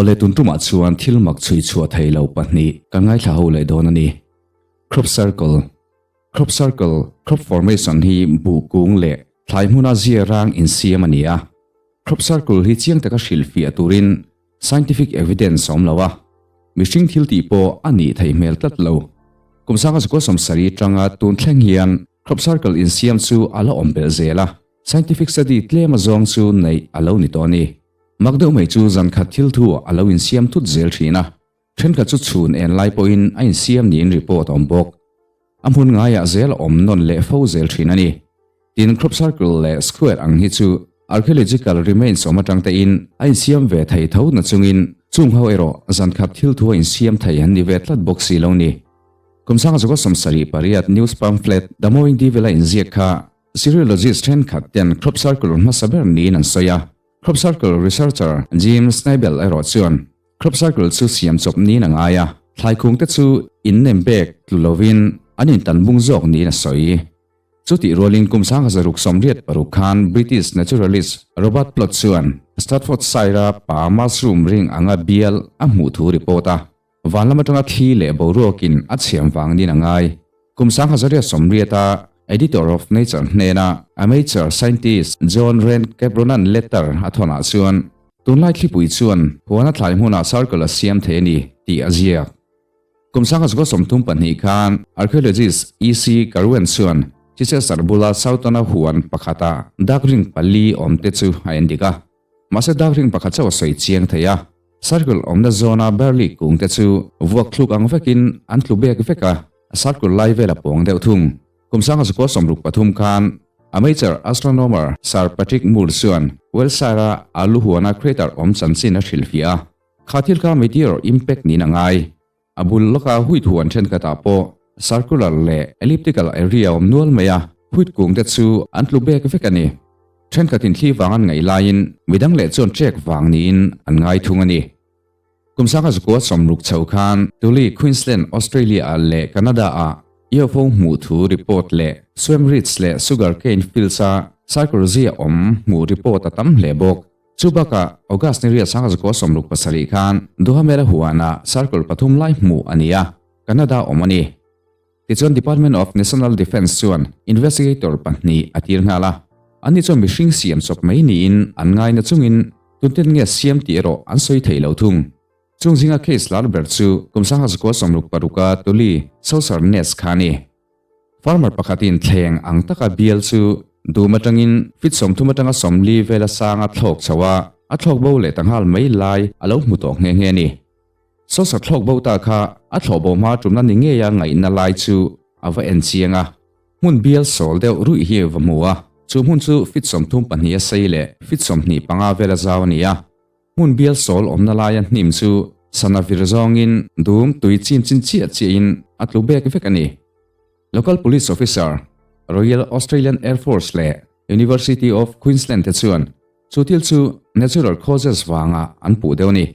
Awle tun tumah chuan thil mak chhui chhuah thei lo pahnih kan ngaithla ho leh dawn a ni. Crop circle Crop circle, crop formation hi buh kung leh thlai hmuna zia rang insiam a ni a. Crop circle hi chiang taka hrilhfiah turin scientific evidence a awm lo a, mihring thil tih pawh a nih theih hmel tlat lo. Kum sanga zakua sawmsarih atanga tun thleng hian crop circle insiam chu a la awm belh zel a, scientific study tlem azawng chu neih a lo ni tawh a ni. Mak deuh mai chu zan khat thil thu a lo insiam thut zel thin a, thenkhat chu chhun en lai pawhin a insiam niin report a awm bawk. A hmun ngaiah zel a awm nawn leh fo zel thin a ni. Tin, crop circle leh square ang hi chu archaeological remains awm atang tein a insiam ve thei tho na chungin chung ho erawh zan khat thil thu a insiam thei an ni ve tlat bawk si lo ni. Kum sanga zaw 78 news pamphlet The Mowing Devil a inziak kha Cereologist thenkhat ten crop circle hmasa ber niin an sawi a. Crop circle researcher Jim Snibel erawh chuan Crop circle chu siam chawp niin a ngai a, thlai khung te chu innem bek tlu lovin an intan bung zawk niin a sawi. Chutih rualin kum 1686 khan British naturalist Robert Plot chuan Staffordshire-a pa mushroom ring anga bial a hmuh thu report a, van lam atanga thli leh boruakin a chhiam vang niin a ngai. Kum 1880-a Editor of Nature hnena amateur scientist John Rand Cabronan letter a thawnah chuan tunlai thlipui chuan huana thlai hmunah circle a siam thei a ni tih a ziak. Kum 1932 khan archaeologist EC Carwen chuan Chichester bula Soutona huan pakhata dark ring pali awmte chu a endik a. Mahse dark ring pakhat chauh a sawi chiang thei a. Circle awmna zawna barley kungte chu vuak thluk ang vekin an tlu bek vek a, circle lai vel a pawng deuh thung. Kum 1963 khan amateur astronomer Sir Patrick Moore chuan Wiltshire-a alu huana crater awm chanchin a hrilhfiah a. Kha thil kha meteor impact niin a ngai. A bul lawka wheat huan thenkhatah pawh circular leh elliptical area a awm nual mai a, wheat kung te chu an tlu bek vek a ni. Thenkhatin thli vang an ngaih laiin midang leh chuan trek vang niin an ngai thung a ni. Kum 1960 chho khan Tully, Queensland, Australia ah leh Canada ah UFO hmuh thu report leh Swamp Ridge leh Sugar Cane Fields a circle zia awm hmuh report a tam hle bawk. Chu bakah August ni riat 1967 khan Duhamela huanah circle pathum lai hmuh a ni a, Canada awm a ni. Tichuan Department of National Defence chuan investigator pahnih a tir nghal a, anni chuan mihring siam chawp mai niin an ngai na chungin tunten nge siam tih erawh an sawi thei lo thung. Chung zinga case lar ber chu kum 1966 a Tuli Saucer Nest kha a ni. Farmer pakhatin thleng ang taka bial chu dum atangin feet 30 atanga 40 vela sanga thlawk chho a, a thlawk bo leh ta nghal mai lai a lo hmu tawh nghe nghe a ni. Saucer thlawk bo ta kha a thlawh bo hma tumna ni ngeia ngaihna lai chu a va en chiang a, hmun bial sawl deuh ruih hi va hmu a, chu hmun chu feet 32 a sei leh feet 25 vela zau a ni a. Hmun bial sawl awmna laia hnim chu sana vir zawngin dum tui chim chin chiah chiahin a tlu bek vek a ni. Local Police Officer, Royal Australian Air Force leh University of Queensland te chuan chu thil chu natural causes vangah an puh deuh a ni.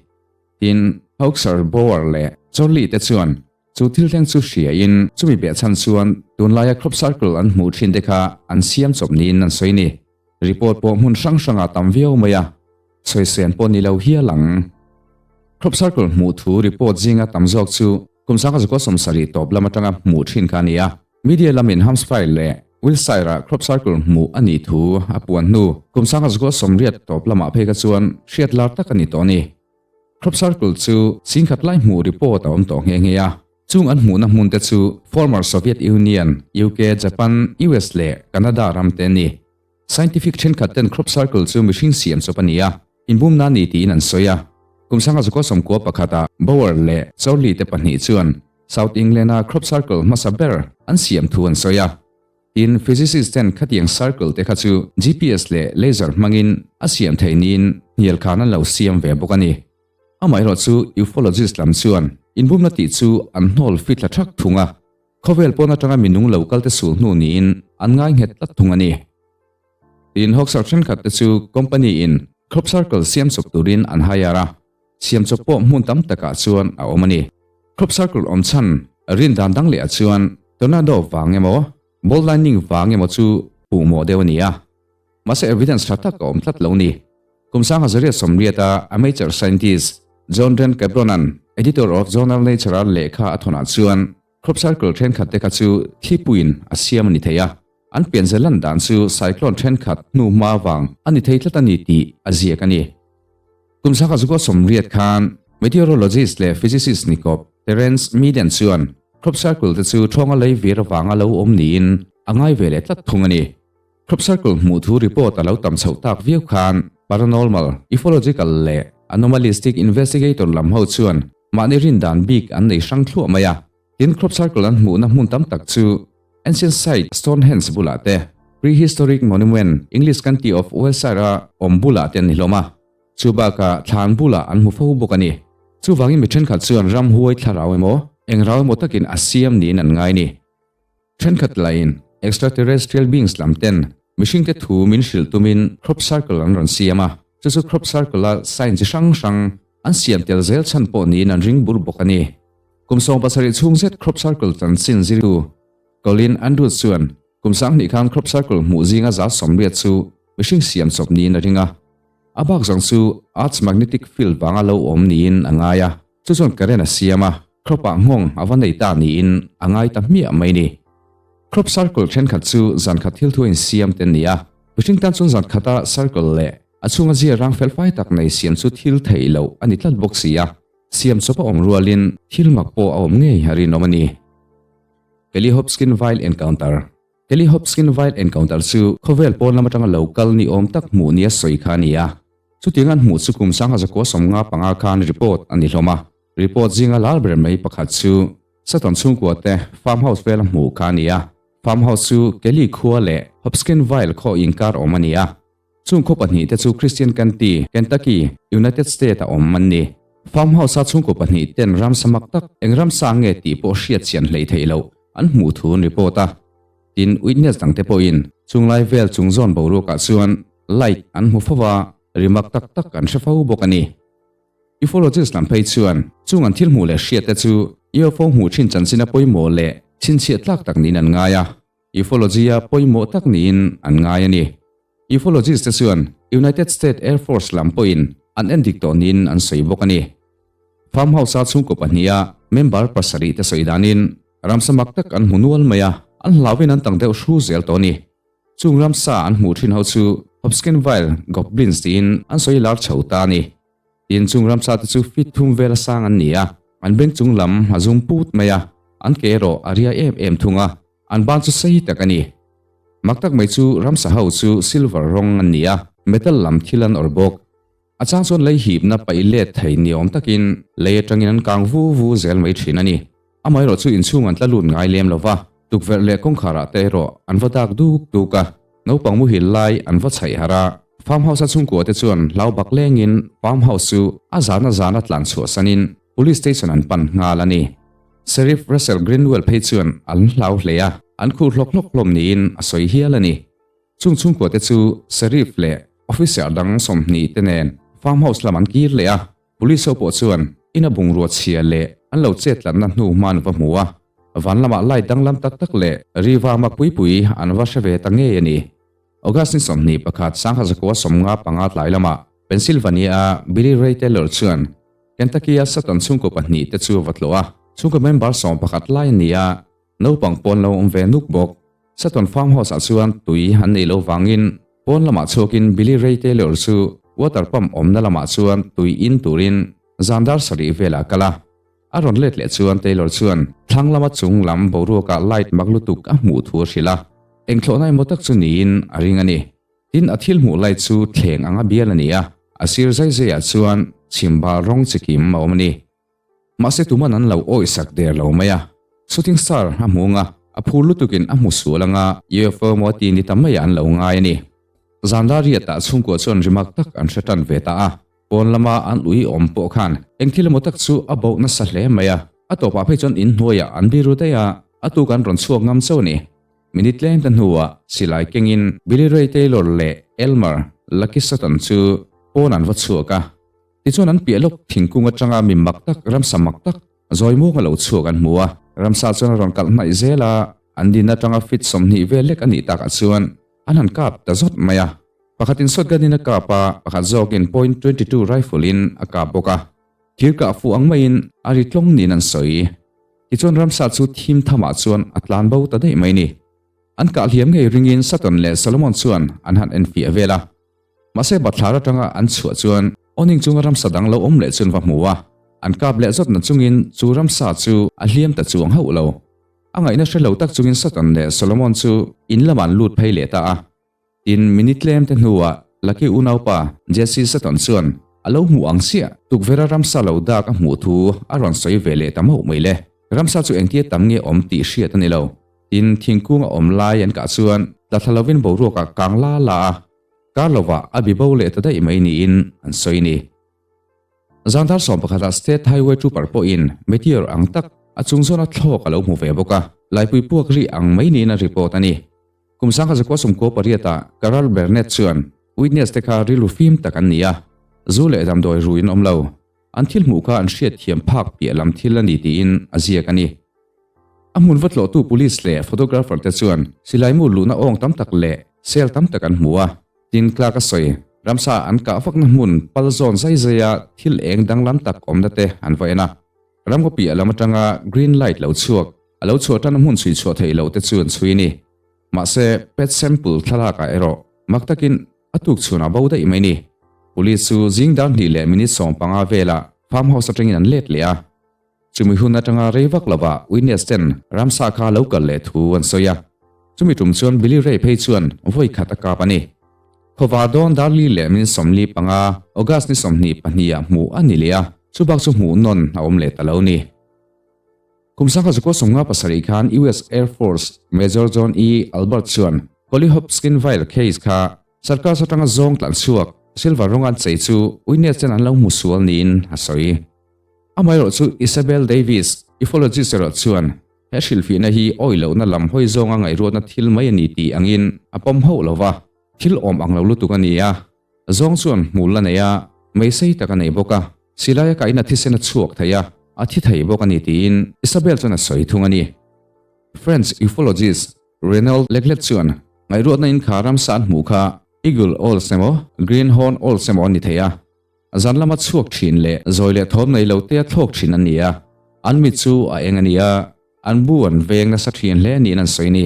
Tin, Hoaxer Bower leh Chorley te chuan chu thil thleng chu hriain chumi behchhan chuan tunlaia crop circle an hmuh thin te kha an siam chawp niin an sawi a ni. Report pawh hmun hrang hrangah tam viau mai a. Sawisawn pawh ni lo hial ang. Crop circle hmuh thu report zinga tam zawk chu kum 1970 tawp lam atanga hmuh thin kha a ni a. Media lamin Hampshire leh Wiltshire-ah crop circle hmuh a nih thu a puan hnu kum 1980 tawp lamah phei kha chuan hriat lar tak a ni tawh a ni. Crop circle chu singkhat lai hmuh report a awm tawh nghe nghe a. Chung an hmuhna hmun te chu former Soviet Union, UK, Japan, US leh Canada ram te a ni. Scientific thenkhat ten crop circle chu mihring siam chawp a ni a, inbumna a ni tiin an sawi a. Kum 1991 ah Bower leh Chorley te pahnih chuan South England a crop circle hmasa ber an siam thu an sawi a. Tin, physicist ten khatiang circle te kha chu GPS leh laser hmangin a siam thei niin hnial khan an lo siam ve bawk a ni. Amaherawh chu ufologist lam chuan inbumna tih chu an hnawl fit la thak thung a. Khawvel pawn atanga minung lo kalte sul hnu niin an ngai nghet tlat thung a ni. Tin, Hawksar thenkhat te chu company in crop circle siam chawp turin an hire a, siam chawp pawh hmun tam takah chuan a awm a ni. Crop circle awm chhan rin dan dang leh ah chuan tornado vang emaw, ball lightning vang emaw chu puh mawh deuh a ni a. Mahse evidence tha tak a awm tlat lo ni. Kum 1980 a amateur scientist. John Ren Cabron-a'n Editor of Journal Nature-a lehkha a thawnah chuan crop circle thenkhat te kha chu thlipuiin a siam a ni thei a, an pianze lan dan chu cyclone thenkhat hnu hma vang a ni thei tlat a ni tih a ziak a ni. Kum sangha zukua sawmriat khan meteorologist leh physicist ni kawp Terence Meaden chuan crop circle te chu thawnga lei vir avanga lo awm niin a ngai ve leh tlat thung a ni. Crop circle hmuh thu report a lo tam chhoh tak viau khan paranormal, ufological leh anomalistic investigator lam ho chuan mahni rin dan bik an nei hrang thluah mai a. Tin, crop circle an hmuhna hmun tam tak chu ancient site Stonehenge bulah te, prehistoric monument English county of Wiltshire-a awm bulah te an ni hlawm a. Chu bakah thlan bulah an hmu fo bawk a ni. Chuvangin mi thenkhat chuan ramhuai thlarau emaw, eng rau emaw takin a siam niin an ngai a ni. Thenkhat lahin extraterrestrial beings lam ten mihringte thu min hrilh tumin crop circle an rawn siam a, chu chu crop circle-a sign chi hrang hrang an siam tel zel chhan pawh niin an ring bur bawk a ni. Kum 70 chhung zet crop circle chanchin zirtu Colin Andrews chuan kum 2000 khan crop circle hmuh zinga 80% chu mihring siam chawp niin a ring a, a bak zawng chu Earth's magnetic field vanga lo awm niin a ngai a, chu chuan current a siam a. Crop-ah nghawng a va nei ta niin a ngai ta hmiah mai ni. Crop circle thenkhat chu zan khat thil thu a insiam te ni a, mihring tan chuan zan khata circle leh a chhunga zia rang felfai tak nei siam chu thil theih loh a ni tlat bawk si a, siam chawp a awm rualin thil mak pawh a awm ngei a rinawm a ni. Kelly Hopskin Vile Encounter Kelly Hopskin Vile Encounter chu khawvel pawn lam atanga lo kal ni awm tak hmuh nia sawi kha a ni a, chutiang an hmuh chu kum 1995 khan report a ni hlawm a. Report zinga lar ber mai pakhat chu Sutton chhungkua te farm house vela hmuh kha a ni a. Farm house chu Kelly khua leh Hopskinville khaw inkar awm a ni a. Chung khaw pahnihte chu Christian County, Kentucky, United States a awm an ni. Farm house a chhungkaw pahnih ten ramsa mak tak eng ramsa nge tih pawh hriat chian hleih theih loh an hmuh thu an report a. Tin, witness dangte pawhin chunglai vel chung zawn boruakah chuan light an hmu fo va, ri mak tak tak an hre fo bawk a ni. Ufologist lam phei chuan chung an thil hmuh leh hriat te chu UFO hmuh thin chanchin a pawimawh leh chhinchhiah tlak tak niin an ngai a, ufology a pawimawh tak niin an ngai a ni. Ufologist te chuan United States Air Force lam pawhin an en dik tawh niin an sawi bawk a ni. Farm house-a chhungkaw pahniha member pasarih te sawi danin ramsa mak tak an hmu nual mai a, an hlauhin an tang deuh hru zel tawh a ni. Chung ramsa an hmuh thin ho chu Hopskenville Goblins tiin an sawi lar chho ta a ni. Tin, chung ramsa te chu feet thum vela sang an ni a, an beng chung lam a zum put mai a, an ke erawh a ria em em thung a, an ban chu sei tak a ni. Mak tak mai chu ramsa ho chu silver rawng an ni a, metal lam thil an awrh bawk. A chang chuan lei hipna paih let thei ni awm takin lei atangin an kang vu vu zel mai thin a ni. Amaherawh chu inchhung an tla lut ngai lem lo va, tukverh leh kawngkharah te erawh an va dak duk duk a, naupang muhil lai an va chhaih harh a. Farm house-a chhungkua te chuan hlau bak lengin farm house chu a zana zana tlan chhuah sanin police station an pan nghal a ni. Sheriff Russell Greenwell phei chuan an hlau hle a, an khuh hlawk hlawk hlawm niin a sawi hial a ni. Chung chhungkua te chu Sheriff leh officer dang 20 te nen farm house lam an kir leh a. Police ho pawh chuan ina bungrua chhia leh an lo chet tlatna hnu hman va hmu a, van lamah light danglam tak tak leh riva mak pui pui an va hre ve ta ngei a ni. August ni 21, 1955 tlai lamah Pennsylvania-a Billy Ray Taylor chuan Kentucky-a Sutton chhungkaw pahnih te chu a va tlawh a, chhungkaw member 11 lai a ni a, Naupang pawn lo awm ve nuk bawk. Sutton Farm House-ah chuan tui an nei lo vangin pawn lamah chhuakin Billy Ray Taylor chu water pump awmna lamah chuan tui in turin zan dar sarih velah a kal a. A rawn let leh chuan Taylor chuan thlang lama chung lam boruakah light mak lutuk a hmuh thu a hrilh a. Engthlawhna emaw tak chu niin a ring a ni. Tin, a thil hmuh light chu thleng anga bial a ni a, a sir zai zaiah chuan chhimbal rawng chikim a awm a ni. Mahse tuman an lo awih sak der lo mai a, shooting star a hmu anga, a phur lutukin a hmu sual anga UFO maw ti ni ta maiah an lo ngai a ni. Zan rariatah chhungkua chuan rimak tak an hre tan ve ta a, pawn lama an ui awm pawh khan eng thil emaw tak chu a boh nasa hle mai a, a tawpah phei chuan inhnuaiah an biru daih a, a tuk an rawn chhuak ngam chauh a ni. Minute tlem ta hnuah silai kengin Billy Ray Taylor leh Elmer Lucky Sutton chu pawn an va chhuak a. Tichuan an piah lawk thingkung atanga mi mak tak, ramsa mak tak, zawi muang a lo chhuak an hmu a. Ramsa chuan a rawn kalh hnaih zel a, an din atanga feet 20 vel lek a nih takah chuan an han kap ta zawt mai a. Pakhatin shotgun in a kap a, pakhat zawkin point 22 rifle in a kap bawk a. Thir kah fuh ang maiin a ri tlawng niin an sawi. Tichuan ramsa chu thim thamah chuan a tlan bo ta daih mai ni. An kah hliam ngei ringin Sutton leh Solomon chuan an han enfiah vel a. Mahse bathlar atanga an chhuah chuan awning chunga ramsa dang lo awm leh chuan va hmu a, an kap leh zawt na chungin chu ramsa chu a hliam ta chuang hauh lo. A ngaihna hre lo tak chungin Sutton leh Solomon chu in lamah an lut phei leh ta a. Tin, minute tlem te hnuah Lucky unaupa Jesse Sutton chuan a lo hmuh ang chiah tukverha ramsa lo dak a hmuh thu a rawn sawi ve leh ta mauh mai le. Ramsa chu engtia tam nge awm tih hriat a ni lo. Tin, thingkung a awm lai an kah chuan tla thla lovin boruak ah kang la la a, kar lovah a bi bo leh ta daih mai niin an sawi ni. Zandar 11 ah State Highway Trooper pawhin meteor ang tak a chung zawna thlawk a lo hmu ve bawk a, laipui puak ri ang mai niin a report a ni. Kum 1998 ah Carol Burnett chuan witness te kha rilru fim tak an ni a, zu leh damdawi ruin awm lo. An thil hmuh kha an hriatthiam phak piah lam thil a ni tiin a ziak a ni. A hmun va tlawhtu police leh photographer te chuan silaimu luhna awng tam tak leh cell tam tak an hmu a, tin Clark a sawi, ramsa an kah vakna hmun pal zawn zai zaia thil eng danglam tak awmna te an va en a. Ramngaw piah lam atanga green light lo chhuak, a lo chhuah tan a hmun chhui chhuah theih loh te chu an chhui a ni. Mahse, pet sample thlalakah erawh mak takin a tuk chhunah bo daih mai ni. Police chu zing dar hnih leh minute 15 velah farm house atangin an let leh a. Chumi hun atanga rei vak lovah witness ten ramsa kha lo kal leh thu an sawi a. Chumi tum chuan Billy Ray phei chuan vawi khat a kap a ni. Khawvar dawn dar li leh minute 45 August ni 22 ah hmuh a ni leh a, chubak chu hmuh nawn a awm leh ta lo ni. Kum 1957 khan US Air Force Major John E. Albert chuan Collie Hopkinsville case kha sarkar atanga zawng tlan chhuak silver rawng an chei chu witness ten an lo hmu sual niin a sawi. Amaherawh chu Isabel Davis, ufologist erawh chuan he hrilhfihna hi awi lohna lam hawi zawnga ngaihruatna thil mai a ni tih angin a pawm hauh lo va, thil awm ang lo lutuk a ni a. Zawng chuan hmul a nei a, mei sei tak a nei bawk a, silai a kahin a thisen a chhuak thei a, a thi thei bawk a ni tiin Isabel chuan a sawi thung a ni. French ufologist Renaud Leglet chuan ngaihruatna in kha ramsa an hmuh kha Eagle Owls emaw Green Horn Owls emaw a ni thei a, zan lama chhuak thin leh zawi leh thawm nei lo te a thlawk thin an ni a, an mit chu a eng a ni a, an bu an veng nasa thin hle niin an sawi a ni.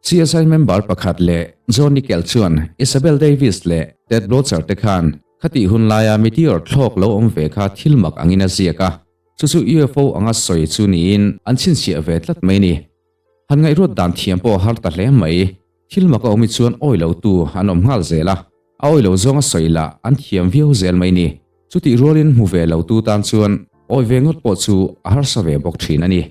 CSI member pakhat leh John Nickel chuan Isabel Davis leh Ted Bloecher te khan khatih hun laia meteor thlawk lo awm ve kha thil mak angin a ziak a, chu chu UFO anga sawi chu niin an chhinchhiah ve tlat mai ni. Han ngaihruat dan thiam pawh a har ta hle mai. Thil mak a awm hi chuan awi lo tu an awm nghal zel a, a awi lo zawnga sawi lah an thiam viau zel mai ni. Chutih rualin hmu ve lo tu tan chuan awi ve ngawt pawh chu a harsa ve bawk thin a ni.